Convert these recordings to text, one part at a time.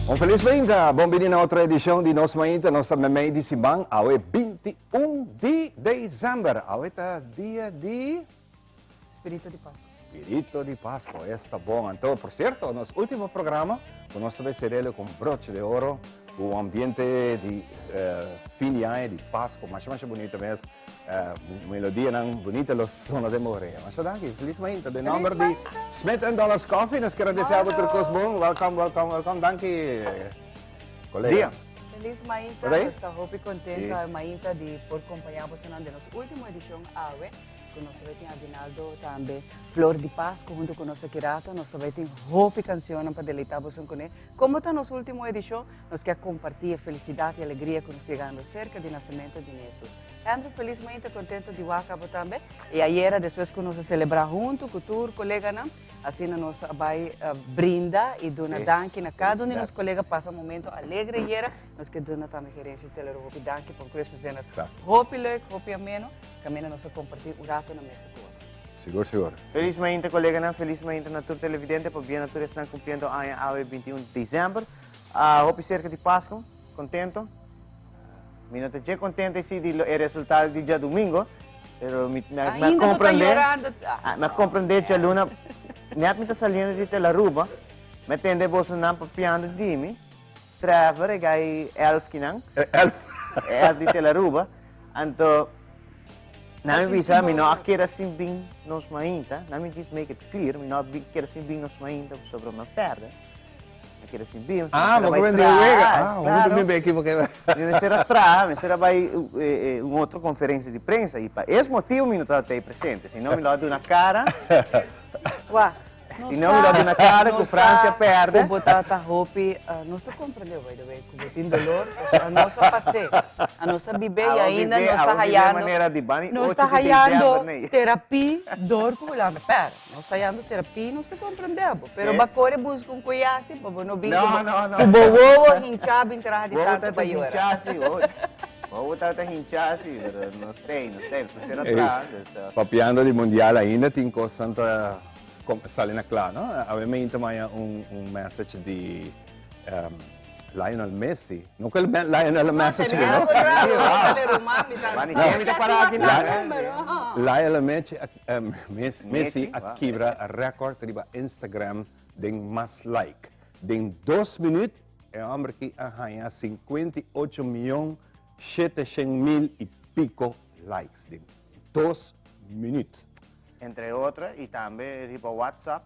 Un felis mainta, bon bini na otro edicion di Nos Mainta. Nos ta memey di siman, awe 21 di december. Awe ta dia di Spirito di Pasco. Spirito di Pasco, esta bon. Anto, por cierto, nos ultimo programa, cu nos ta bay cerele cu un broche de oro, cu un ambiente di fin di aña, di Pasco, masha masha bunita mes. Melodianan bunita lo sona den bo orea. Masha danki, felis mainta. Den nomber di Smith and Dollars Coffee, nos kier a desea bo tur cos bon. Welcome, welcome, welcome. Danki, colega. Dia. Felis mainta, nos ta hopi contento awe mainta di por compaña bosonan den nos ultimo edicion awe. Ku nos ta bai tin aguinaldo tambe Flor di Pasku huntu ku nos aki rato. Nos ta bai tin hopi kanshonnan pa deleitá boso kuné. Komo ta nos último edishon, nos ke a kompartí e felisidat i alegria ku nos yegando serka di nasementu di Hesus. Andrew, felis mainta, kontento di wak abo tambe. I ayera despues ku nos a selebrá huntu ku tur koleganan, asina nos a bai brinda i duna danki na kada un di nos kolega pasa un momento alegre ayera. Nos ke duna tambe gerensia di Telero hopi danki pa un Christmas dinner hopi leuk, hopi ameno. Caminda nos a comparti un rato na mesa cu otro. Sigur, sigur. Felis mainta coleganan, felis mainta na tur televidente, pabia na tur esnan cumpliendo aña awe 21 di december. Hopi cerca di Pasco, contento. Mi no ta dje contento esi di e resultado di djadomingo, pero mi mi a Ainda bo ta comprende, llorando. Ah, mi a comprende djaluna, net mi ta saliendo di Telaruba, mi a tende bosonan papiando di mi, Trevor e gai Elskinan, Elf. Elf di Telaruba, anto nan mi bisa mi no a keda sin bin nos mainta, nan mi just make it clear, mi no a keda sin bin nos mainta pasobra mi a perde, mi a keda sin bin, Ah, mi bo mester a bai ke bende wega. traha, Ah, bo claro. bin beki porque Mi mester a traha, mi mester a bai un otro conferencia di prensa y pa es motibo mi no tabata ei presente, si no mi lo a duna cara. Wak. Si no mi lo duna cara cu Francia perde. Cu bo ta ta hopi, nos ta comprende by the way, cu bo tin dolor, pasobra nos a pas'é, a nos a bib'é y ainda nos ta hayando, nos ta hayando terapia dor cu Hulanda perde. Nos ta hayando terapia y nos ta comprende bo, pero bo a core busca un coyasi pa bo no bin cu bo wowo hincha bin traha di tanto pa yora. Wowo ta hincha si, pero nos t'ey, nos t'ey, nos mester a traha. Papiando di mundial ainda tin cosnan ta Sali na kla, no? Awe mi ta maya un un message di Lionel Messi. No ku Lionel Messi mi no. Lionel Messi Messi a kibra record riba Instagram den mas like. Den dos minuut e homber aki a haña 58 miyon 700 mil i piko likes den 2 minuut. Entre otro, y tambe riba WhatsApp,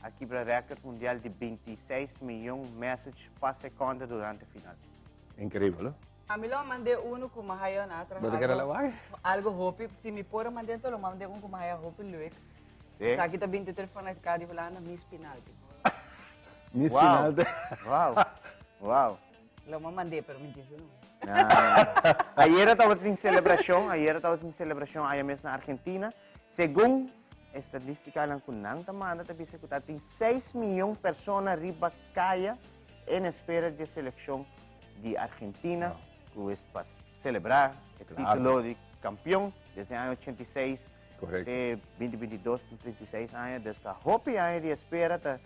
a kibra record mundial di 26 miyon message pa seconde durante final. Increibel, no? Ami lo mand'é uno cu m'a haya na atrás. Bo ta kere lawaai? Algo hopi, si mi por mand'é, lo mand'é un cu m'a haya hopi leuk. Sí. Aki ta 23 vanuit Cadi Hulanda, Miss Penalty. Miss Penalty. Wow. Lo mand'é, pero mi dice no. Ayera tabatin celebracion, ayera tabatin celebracion aya mes na Argentina. Segun estadísticanan cu nan ta manda ta bisa cu tabatin 6 miyon persona riba caya en espera di seleccion di Argentina, cu es pa celebra e titulo di campeon desde aña 86 te 2022, 36 aña. Dus ta hopi aña di espera, ta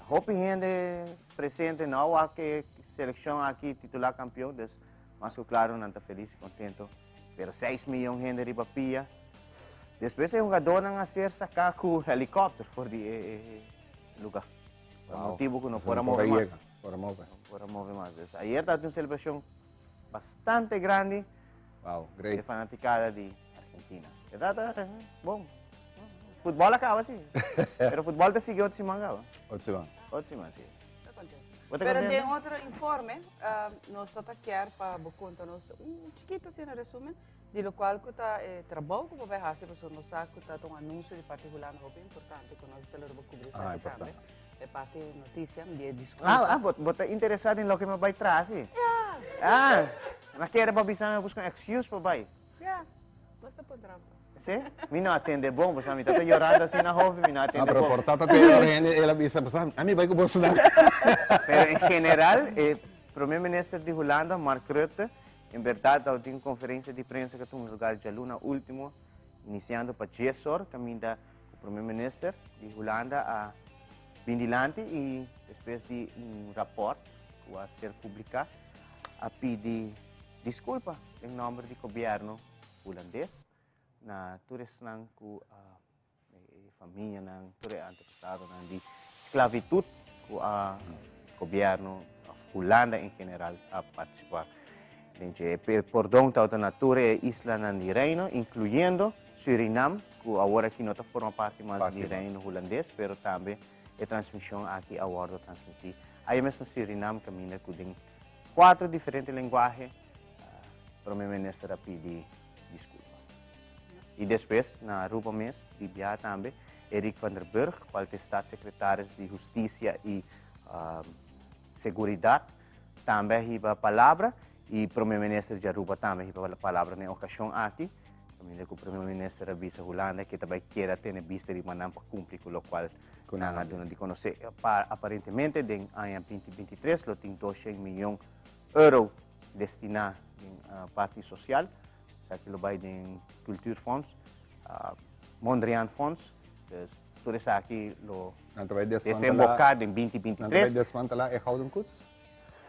hopi hende presente nou a ke seleccion aki titula campeon, dus mas cu claro nan ta feliz y contento. Pero 6 miyon hende riba pia. Despues e jugadornan a ser saca cu helicopter for di e lugar. Pa motibo cu no por a move mas. Por a move. No por a move mas. Dus ayer tabatin un celebracion bastante grandi. Wow, great. E fanaticada di Argentina. E tata, bon. Futbol a caba, si. Pero futbol ta sigui otro siman caba. Otro siman. Otro siman, si. Ta contento. Bo ta Pero contento? den otro informe, nos ta kier pa bo conta nos un chiquito asina resumen di locual cu ta e trabou cu bo bay haci, pasobra nos sa cu ta un anuncio di parti Hulanda hopi importante cu nos ta logra bo cubri esaki tambe. E parti noticia di e disculpa. Ah, ah, bo ta interesa den loke mi bay traha, si? Ja. Ah, mi a kere bo bisa mi a busca un excuse pa bay. Ja, nos ta puntra bo. Si? Mi no a tende bon, pasobra mi ta yorando asina hopi, mi no a tende Ah, pero bon. por tata te ora hende, el a bisa, pasobra a mi bay cu boso nan. Pero en general, e Prome Minister di Hulanda, Mark Rutte, en berdad tabatin un conferencia di prensa cu a tuma lugar djaluna ultimo, iniciando pa 10 or, caminda cu Prome Minister di Hulanda a Bin dilanti y despues di un rapport cu a ser publica a pidi disculpa den nomber di gobierno Hulandes na tur esnan cu e famianan, tur e antepasadonan di sclavitud cu a gobierno of Hulanda en general a participa den dje. E pordon tabata na tur e islanan di Reino, incluyendo Surinam, cu awor aki no ta forma parti mas di Reino Hulandes, pero tambe e transmision aki a wordo transmiti aya mes na Surinam, caminda cu den cuatro diferente lenguahe Prome Minister a pidi disculpa. Y despues na Aruba mes, di bia tambe, Eric van der Burg, cual ta e Staatssecretaris di Husticia y Seguridad, tambe a hiba palabra y Prome Minister di Aruba tambe a hiba palabra na e ocasion aki. Caminda cu Prome Minister a bisa Hulanda cu e ta bay keda tene bista riba nan pa cumpli cu locual nan a duna di conoce. Aparentemente den aña 2023 lo tin 200 miyon euro destina den parti social. Esaki lo bay den Cultuurfonds, Mondriaan Fonds. Dus tur esaki lo desemboca den 2023. Nan ta bay desmantela e Gouden Koets?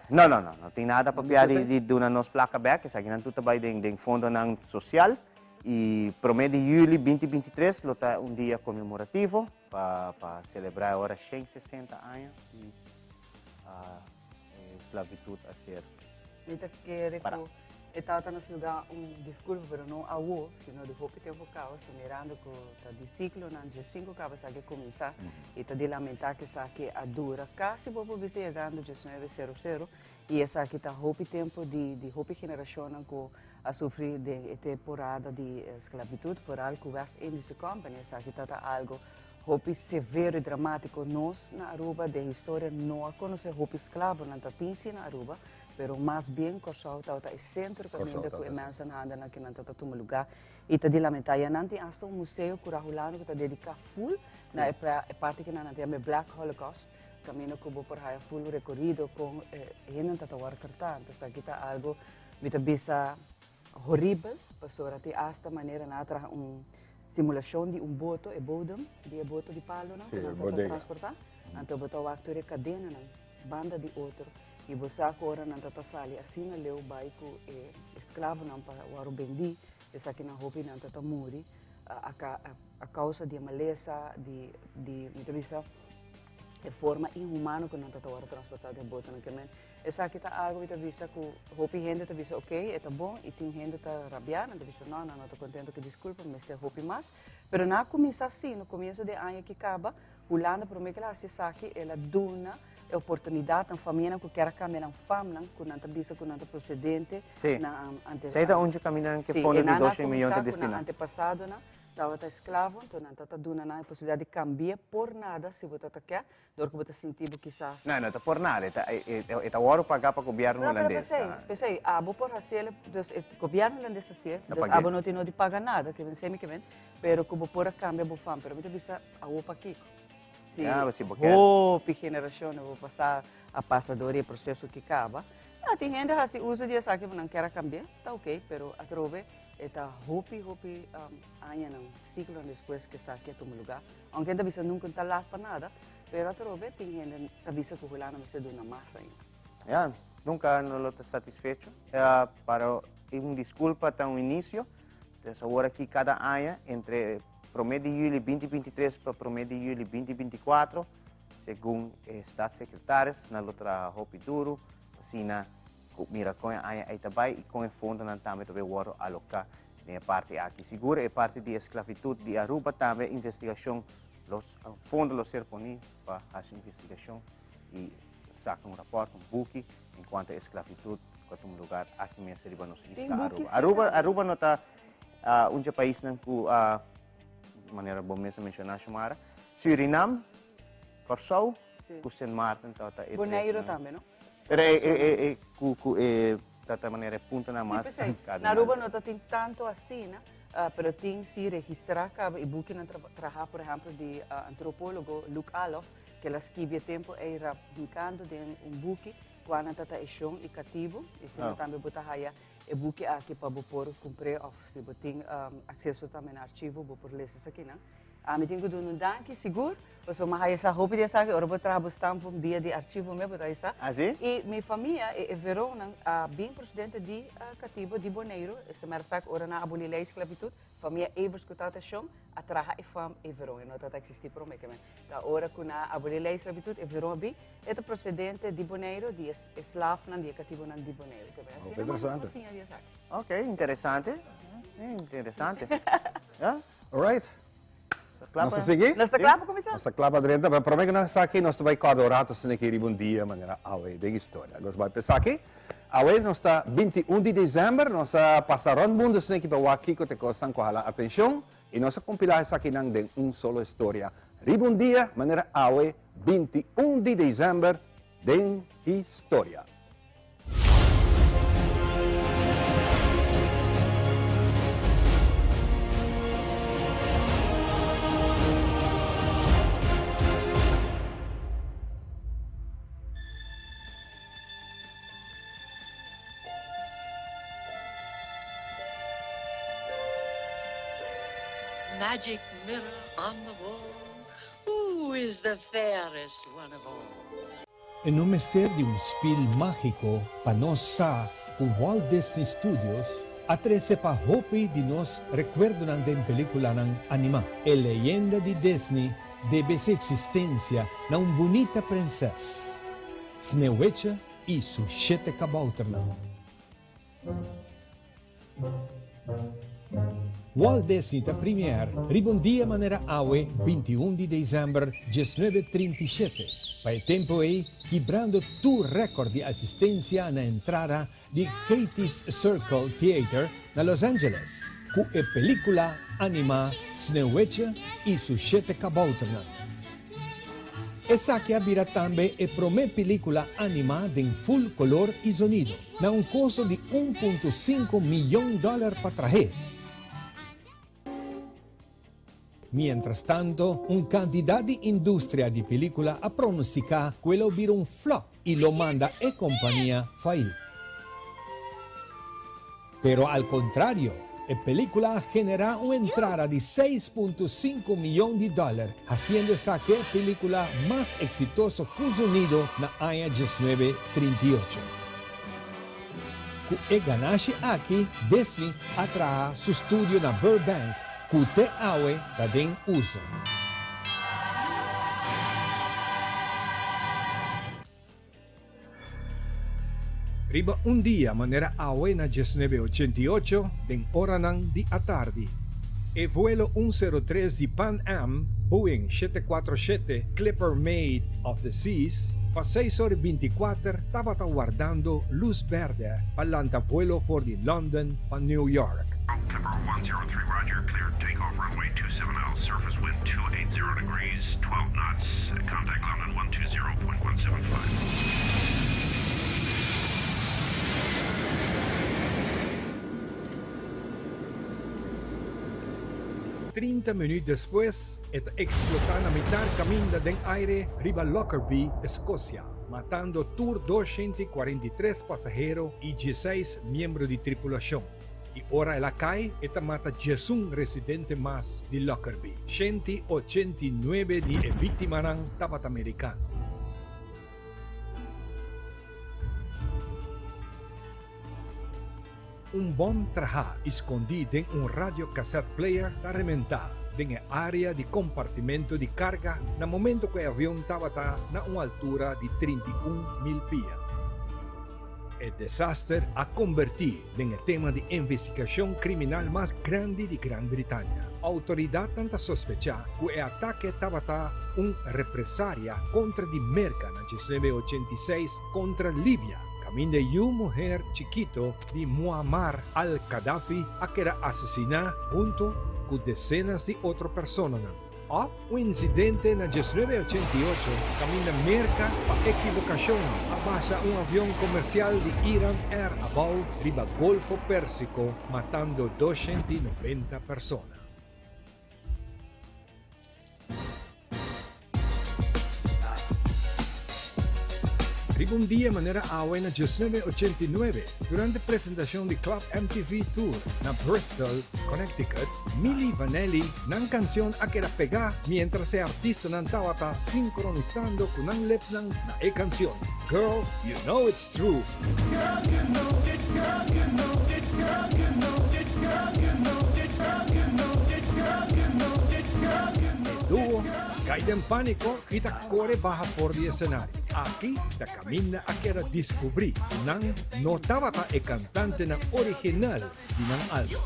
No, no, no. No tin nada papia di duna nos placa bek. Esakinan tur ta bay den fondonan social. Y prome di juli 2023 lo ta un dia conmemorativo pa celebra e ora 160 aña di esclavitud a ser Mi ta kere ku e tabata nos lugá un disculpa, pero no awo, sino di hopi tempo caba, so mirando ku ta di ciclonan 15 caba esaki a cuminsa, y ta di lamenta ku esaki a dura casi bo por bisa yegando 19:00, y esaki ta hopi tempo di hopi generacionnan ku a sufri den e temporada di esclavitud, vooral ku West Indische Company, esaki ta ta algo hopi severo y dramatico. Nos na Aruba den historia no a conoce hopi esclavonan ta tin si na Aruba, pero mas bien Corsou tabata e centro caminda cu e mensenhandelnan kinan ta ta tuma lugar y ta di lamenta. Ya nan tin hasta un museo cura Hulanda cu ta dedica full na e parti kinan nan ta yama e Black Holocaust, caminda cu bo por haya full recorido con e hendenan ta ta worde trata. Entonces aki ta algo mi ta bisa horibel, pasobra tin hasta manera nan a traha un simulacion di un boto, e bodem di e boto di palonan cu nan ta ta transporta, anto bo ta wak tur e cadenanan banda di otro y bo sa cu ora nan ta ta sali asina leu bay cu e esclavonan pa wòrdu bendi, esakinan hopi nan ta ta muri a causa di e malesa, di mi ta bisa e forma inhumano cu nan ta ta wòrdu transporta den botonan. Esaki ta algo mi ta bisa cu hopi hende ta bisa ok, e ta bon y tin hende ta rabia, nan ta bisa no, nan no ta contento cu disculpa, mester hopi mas. Pero nan a cuminsa asi, no comienzo di e aña ki caba, Hulanda prome cu el a haci esaki, el a duna e oportunidad na famianan cu kier a cambia nan famnan, cu nan ta bisa cu nan ta procedente na ante. Si, esey ta un dje camindanan cu e fondo di 200 miyon ta destina. Si, e nan a cuminsa cu nan antepasadonan tabata esclavo, enton nan ta ta duna nan e posibilidad di cambia por nada si bo ta ta kier. Dor ku bo ta sinti bo kisas. No, no ta por nada. E ta, e ta wòrdu pagá pa gobièrnu No, pero hulandes. p'esei, p'esei, abo por hasiel, dus e gobièrnu hulandes ta hasiel, Ta dus pag'é. abo no tin no di paga nada, ke men semi ke men, pero ku bo por a kambia bo fam. Pero mi ta bisa awor pakiko? Si Ya, si bo ker. hopi generashonnan bo pasa a pasa dor di e proseso ki kaba. Ya, tin hende hasi uso di esaki bo nan ker a kambia, ta oké, pero atrobe e ta hopi, hopi añanan, siglonan despues ku esaki a tuma lugá. Aunke nan ta bisa nunca no ta laat pa nada, pero atrobe tin hende ta bisa cu Hulanda mester duna mas ainda. Ya, nunca no lo ta satisfecho. Pero un disculpa ta un inicio. Entonces awor aki cada aña entre prome di juli 2023 pa prome di juli 2024, segun e staatssecretaris, nan lo traha hopi duro, asina cu mira con e aña ey ta bay y con e fondonan tambe ta bay wordo aloca Den e parti aki sigur e parti di esclavitud di Aruba tambe investigacion los fondo lo ser poni pa haci investigacion y saca un rapport, un buki en cuanto a esclavitud cu a tuma lugar aki mes riba nos isla Aruba. Aruba Aruba no ta un dje paisnan cu a manera bo mes a menciona Xiomara, Surinam, Corsou cu Sint Maarten tabata e tres. Bonaire tambe no? Pero e e e cu cu e Ta manera e puntonan mas Sí, p'esei. Na Aruba no ta tin tanto asina, pero tin si registrá kaba e bukinan trahá por ehèmpel di antropólogo Luc Alof, ku el a skibi e tempu ei rap hinkando den un buki kua nan ta ta e shon i katibu. I asina tambe bo ta haya e buki aki pa bo por kumpr'é òf si bo tin akseso tambe na archivo bo por lesa esakinan. Ami tin ku duna un danki sigur, pasobra mi a haya sa hopi di esaki ora bo traha bo stamp un dia di archivo mi bo ta haya sa. Ah si? I mi famia, e Veronnan, a bin presidente di katibo di Boneiru, es a matter of fact ora nan a aboli lei sklabitut, famia Evers ku tata Shon a traha e fam e Veron, e no tabata eksistí promé ke men. Ta ora ku nan a aboli lei sklabitut e Veron a bin, e ta prosedente di Boneiru, di e slavnan, di e katibonan di Boneiru. Ke men Hopi asina nan interesante. a siña di esaki. Ok, interesante. Interesante. Ja. Alright. Nos ta sigui? Nos ta kla pa kuminsá? Nos ta kla pa drenta, pero promé ku nos esaki nos ta bai kòrda un rato asina aki riba un dia manera awe den historia. Nos bai pensa aki, awe nos ta 21 di desèmber, nos a pasa rònt mundu asina aki pa wak kiko ta e kosnan ku a hala atenshon i nos a kompilá esakinan den un solo historia riba un dia manera awe 21 di desèmber den historia. Magic mirror on the wall, who is the fairest one of all? E no mester di un spil mágiko pa nos sa ku Walt Disney Studios a trese pa hopi di nos rekuerdonan den pelíkulanan animá. E leyenda di Disney debe su eksistensia na un bunita prensès, Sneeuwwitje i su shete kabouternan. Walt Disney ta premier riba un dia manera awe 21 di december 1937, pa e tempo ei kibrando tur record di asistencia na entrada di Critics Circle Theater na Los Angeles, cu e pelicula anima Sneeuwwitje y su shete kabouternan. Esaki a bira tambe e prome pelicula anima den full color y zonido. Na un kosto di un punto sinku miyon dòler pa trah'é. Miéntras tanto, un kantidat di industria di pelíkula a pronostiká ku e lo bira un flòp i lo manda e kompania faí. Pero al kontrario, e pelíkula a generá un entrada di 6.5 miyon di dòler, hasiendo esaki e pelíkula mas eksitoso ku zonido na aña 1938. Ku e ganashi aki, Disney a traha su studio na Burbank, ku te awe ta den uso. Riba un dia manera awe na 1988 den oranan di atardi, e vuelo un sero tres di Pan Am Boeing 747 Clipper Maid of the Seas pa seis ora i bintikuater tabata wardando lus bèrdè pa lanta vuelo for di London pa New York. Clipper 103 roger, cleared takeoff runway 27L, surface wind 280 degrees, 12 knots, contact London 120.175. 30 minuut despues e ta eksplotá na mitar kaminda den aire riba Lockerbie, Eskosia, matando tur 243 pasahero i 16 miembro di tripulashon. I ora el a kai, e ta mata 11 residente mas di Lockerbie. 189 di e víktimanan tabata merikano. Un bòm trahá i skondí den un radio cassette player ta rementá den e área di kompartimento di karga na momento ku e avion tabata na un altura di 31,000 pia. E desaster a kombertí den e tema di investigashon kriminal mas grandi di Gran Britania. Outoridatnan ta sospechá ku e atake tabata un represaria kontra di Merka na 1986 kontra Libia, kaminda yu muher chikito di Muammar al-Gaddafi a keda asesiná hunto ku desenas di otro personanan. Òf un insidente na 1988 kaminda Merka pa ekibokashon a basha un avion komersial di Iran Air abou riba Golfo Pérsiko matando 290 persona. Riba un dia manera awe na 1989, durante presentashon di Club MTV Tour na Bristol, Connecticut, Milli Vanilli nan kansion a keda pegá miéntras e artistanan tabata sinkronisando ku nan lepnan na e kansion Girl, You Know It's True. E duo a kai den pániko i ta kore baha for di esenario. Aki ta kaminda a keda diskubrí ku nan no tabata e kantantenan original di nan álbum.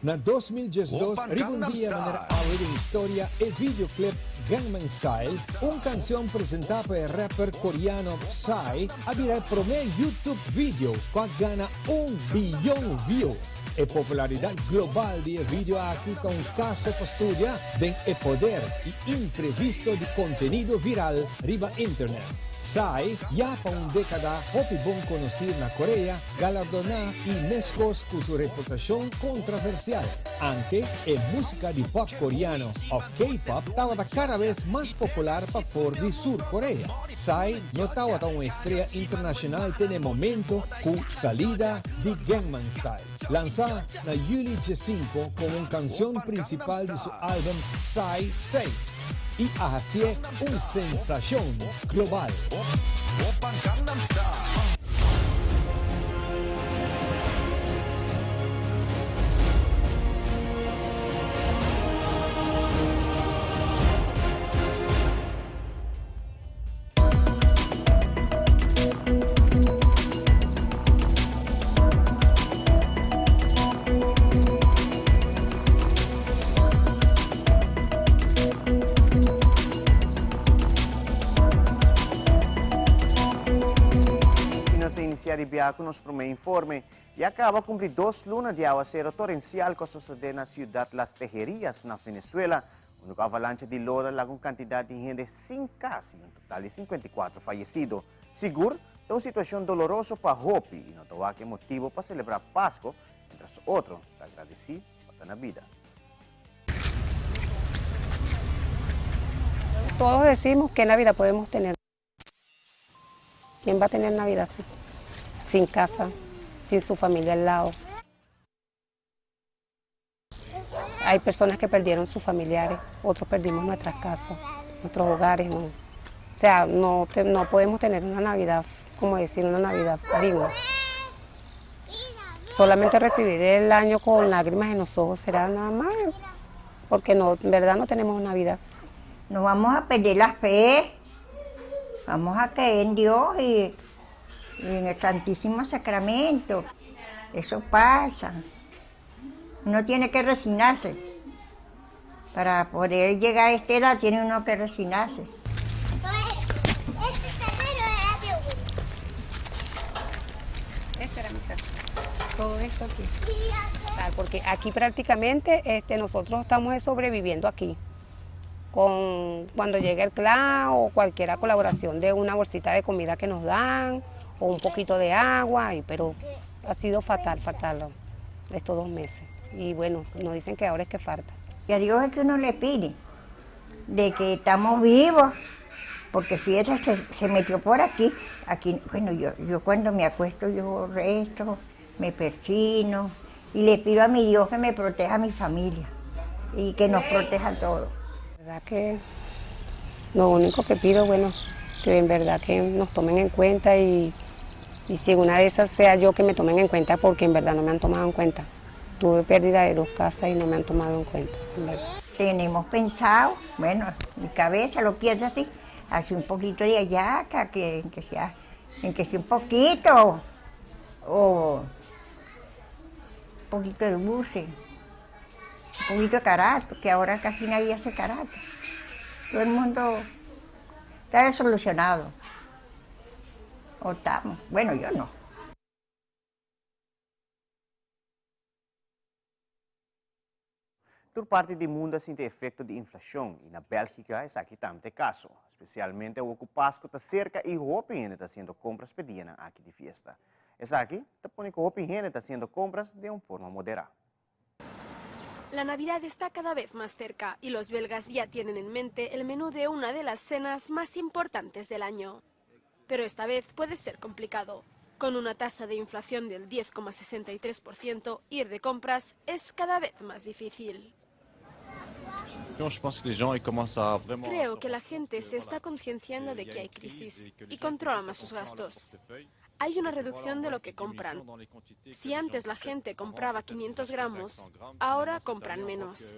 Na 2012, riba un dia manera awe den historia, e videoclip Gangnam Style, un cancion presenta pa e rapper Koreano Psy, a bira e prome YouTube video cu a gana un biyon view. E popularidad global di e video aki ta un caso pa studia den e poder y imprevisto di contenido viral riba internet. Psy, ya pa un decada hopi bon conoci na Korea, galardoná i meskos ku su reputashon kontraversial. Anke e músika di pop koreano òf K-pop tabata kada bes mas popular pafor di Sur Korea. Psy no tabata un estrea internashonal te n'e momento ku salida di Gangnam Style, lansá na yüli diesinku komo un kanshon prinsipal di su álbum Psy seis, i a hasié un sensashon global. Y nos ta inicia di bia cu nos prome informe. Ya caba cumpli dos luna di awacero torencial cu a sosode na ciudad Las Tejerias na Venezuela, unda cu avalancha di lodo a laga un cantidad di hende sin cas y un total di 54 fayecido. Sigur, ta un situacion doloroso pa hopi y no ta wak e motibo pa celebra Pasco, mientras otro ta agradeci pa ta na bida. Todos decimos qué Navidad podemos tener. ¿Quién va a tener Navidad así? Sin casa, sin su familia al lado. Hay personas que perdieron sus familiares, otros perdimos nuestras casas, nuestros hogares. ¿no? O sea, no, no podemos tener una Navidad, como decir, una Navidad digna. Solamente recibir el año con lágrimas en los ojos será nada más, porque no, en verdad no tenemos Navidad. No vamos a perder la fe, vamos a creer en Dios y, y en el Santísimo Sacramento. Eso pasa. Uno tiene que resignarse. Para poder llegar a esta edad tiene uno que resignarse. Esta era mi casa. Todo esto aquí. Porque aquí prácticamente este, nosotros estamos sobreviviendo aquí. Con, cuando llega el clan o cualquier colaboración de una bolsita de comida que nos dan o un poquito de agua, y, pero ha sido fatal, fatal estos dos meses. Y bueno, nos dicen que ahora es que falta. Y a Dios es que uno le pide de que estamos vivos, porque fíjate, se, se metió por aquí. Aquí, bueno, yo, yo cuando me acuesto yo resto, me persino y le pido a mi Dios que me proteja a mi familia y que nos proteja a todos. La verdad que lo único que pido, bueno, que en verdad que nos tomen en cuenta y, y si una de esas sea yo que me tomen en cuenta, porque en verdad no me han tomado en cuenta. Tuve pérdida de dos casas y no me han tomado en cuenta, en verdad. Tenemos pensado, bueno, mi cabeza lo piensa así, hace un poquito de hallaca, que, que sea, en que sea un poquito, o un poquito de dulce, un poquito de carato, que ahora casi nadie hace carato. Todo el mundo está desolucionado. O estamos, bueno, yo no. Tur parti di mundo a sinti efecto di inflacion y na Belgica esaki tambe ta e caso. Especialmente awor cu Pasco ta cerca y hopi hende ta haciendo compras p'e dianan aki di fiesta. Esaki ta pone cu hopi hende ta haciendo compras den un forma modera. La Navidad está cada vez más cerca y los belgas ya tienen en mente el menú de una de las cenas más importantes del año. Pero esta vez puede ser complicado. Con una tasa de inflación del 10,63%, ir de compras es cada vez más difícil. Creo que la gente se está concienciando de que hay crisis y controla más sus gastos. Hay una reducción de lo que compran. Si antes la gente compraba 500 gramos, ahora compran menos.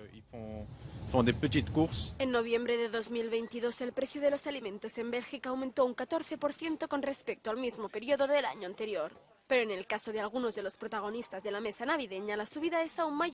En noviembre de 2022, el precio de los alimentos en Bélgica aumentó un 14% con respecto al mismo periodo del año anterior. Pero en el caso de algunos de los protagonistas de la mesa navideña, la subida es aún mayor.